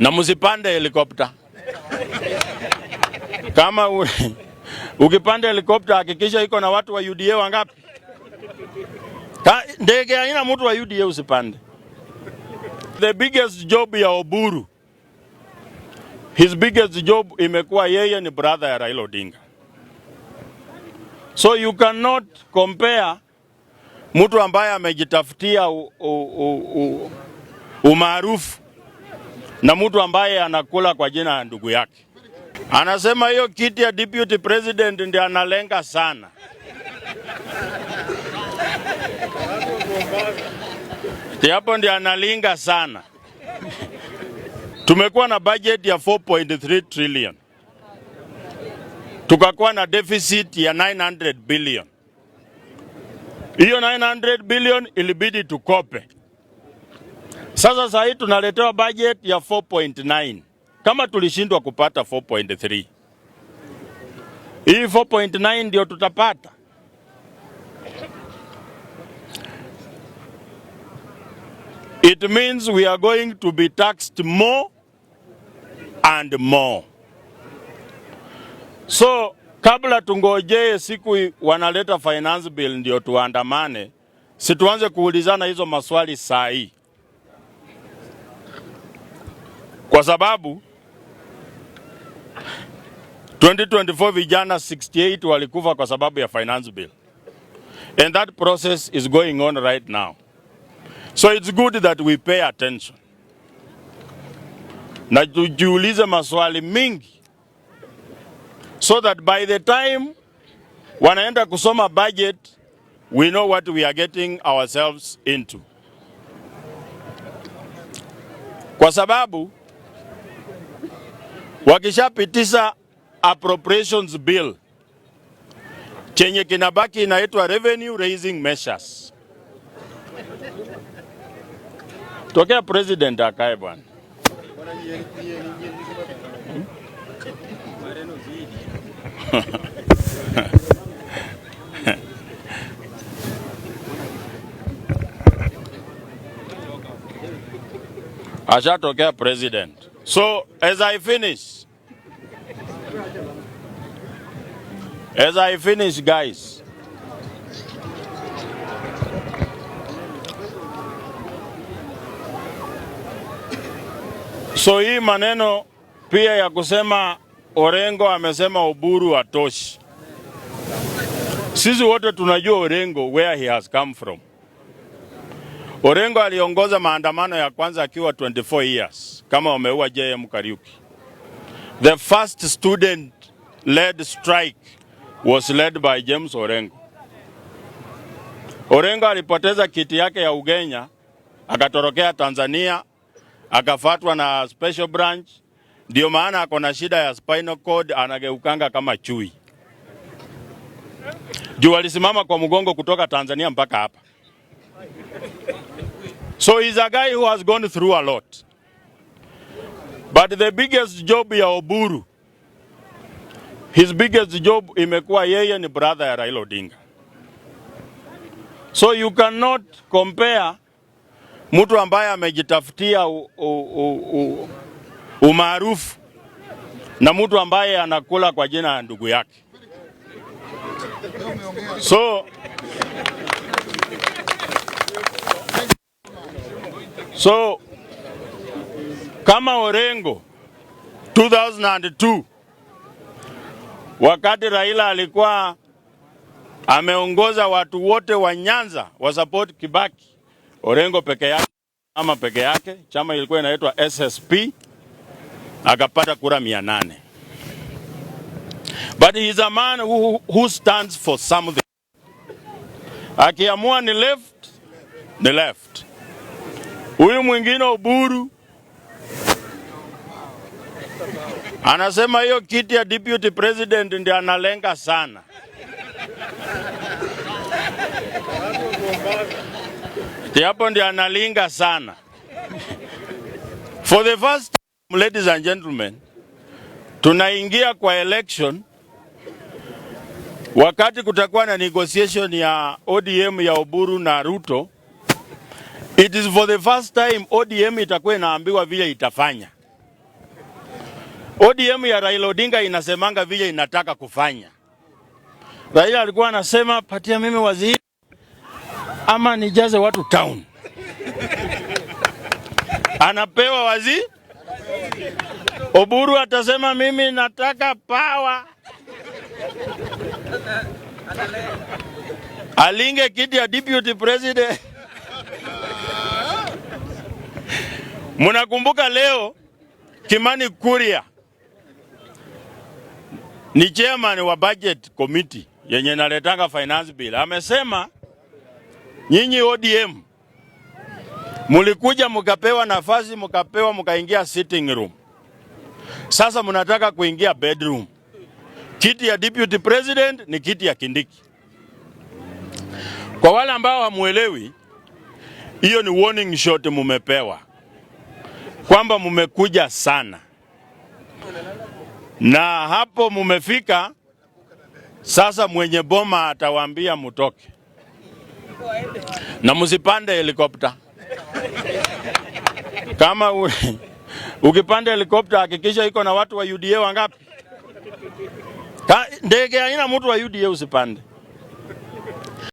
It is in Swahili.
Na msipande helikopta. Kama ukipanda helikopta hakikisha iko na watu wa UDA wangapi? Ndege haina mtu wa UDA usipande. The biggest job ya Oburu, his biggest job imekuwa yeye ni brother ya Raila Odinga. So you cannot compare mtu ambaye amejitafutia umaarufu na mtu ambaye anakula kwa jina ya ndugu yake. Anasema hiyo kiti ya deputy president ndiye analenga sana. Hapo ndiye analinga sana. Tumekuwa na budget ya 4.3 trillion. Tukakuwa na deficit ya 900 billion. Hiyo 900 billion ilibidi tukope. Sasa saa hii tunaletewa budget ya 4.9. Kama tulishindwa kupata 4.3. Hii 4.9 ndio tutapata. It means we are going to be taxed more and more. So kabla tungojee siku wanaleta finance bill ndio tuandamane, si tuanze kuulizana hizo maswali saa hii, kwa sababu 2024 vijana 68 walikufa kwa sababu ya finance bill, and that process is going on right now. So it's good that we pay attention na tujiulize maswali mingi, so that by the time wanaenda kusoma budget we know what we are getting ourselves into, kwa sababu wakishapitisha appropriations bill, chenye kinabaki inaitwa revenue raising measures. Tokea president akae bwana. Ashatokea president. So as I finish, guys, so hii maneno pia ya kusema Orengo amesema Oburu hatoshi. Sisi wote tunajua Orengo where he has come from. Orengo aliongoza maandamano ya kwanza akiwa 24 years kama wameua JM Kariuki. The first student led strike was led by James Orengo. Orengo alipoteza kiti yake ya Ugenya akatorokea Tanzania, akafatwa na special branch. Ndio maana ako na shida ya spinal cord, anageukanga kama chui. Juu alisimama kwa mgongo kutoka Tanzania mpaka hapa. So he's a guy who has gone through a lot. But the biggest job ya Oburu, his biggest job imekuwa yeye ni brother ya Raila Odinga. So you cannot compare mtu ambaye amejitafutia umaarufu na mtu ambaye anakula kwa jina ya ndugu yake. So kama Orengo 2002 wakati Raila alikuwa ameongoza watu wote wa Nyanza wa support Kibaki, Orengo peke yake ama peke yake, chama ilikuwa inaitwa SSP, akapata kura 800. But he is a man who stands for something. Akiamua ni left, ni left. Huyu mwingine Oburu anasema hiyo kiti ya deputy president ndiye analenga sana. Hapo ndiye analinga sana. For the first time, ladies and gentlemen, tunaingia kwa election wakati kutakuwa na negotiation ya ODM ya Oburu na Ruto. It is for the first time ODM itakuwa inaambiwa vile itafanya. ODM ya Raila Odinga inasemanga vile inataka kufanya. Raila alikuwa anasema, "Patia mimi waziri ama nijaze watu town." Anapewa waziri. Oburu atasema, "Mimi nataka power." Alinge kiti ya deputy president. Munakumbuka leo Kimani Kuria ni chairman wa budget committee yenye naletanga finance bill. Amesema nyinyi ODM mulikuja mukapewa nafasi, mukapewa, mukaingia sitting room. Sasa mnataka kuingia bedroom. Kiti ya deputy president ni kiti ya Kindiki. Kwa wale ambao hamuelewi, hiyo ni warning shot mumepewa kwamba mumekuja sana na hapo mumefika. Sasa mwenye boma atawaambia mutoke na msipande helikopta. Kama ukipanda helikopta hakikisha iko na watu wa UDA wangapi? Ndege haina mtu wa UDA usipande.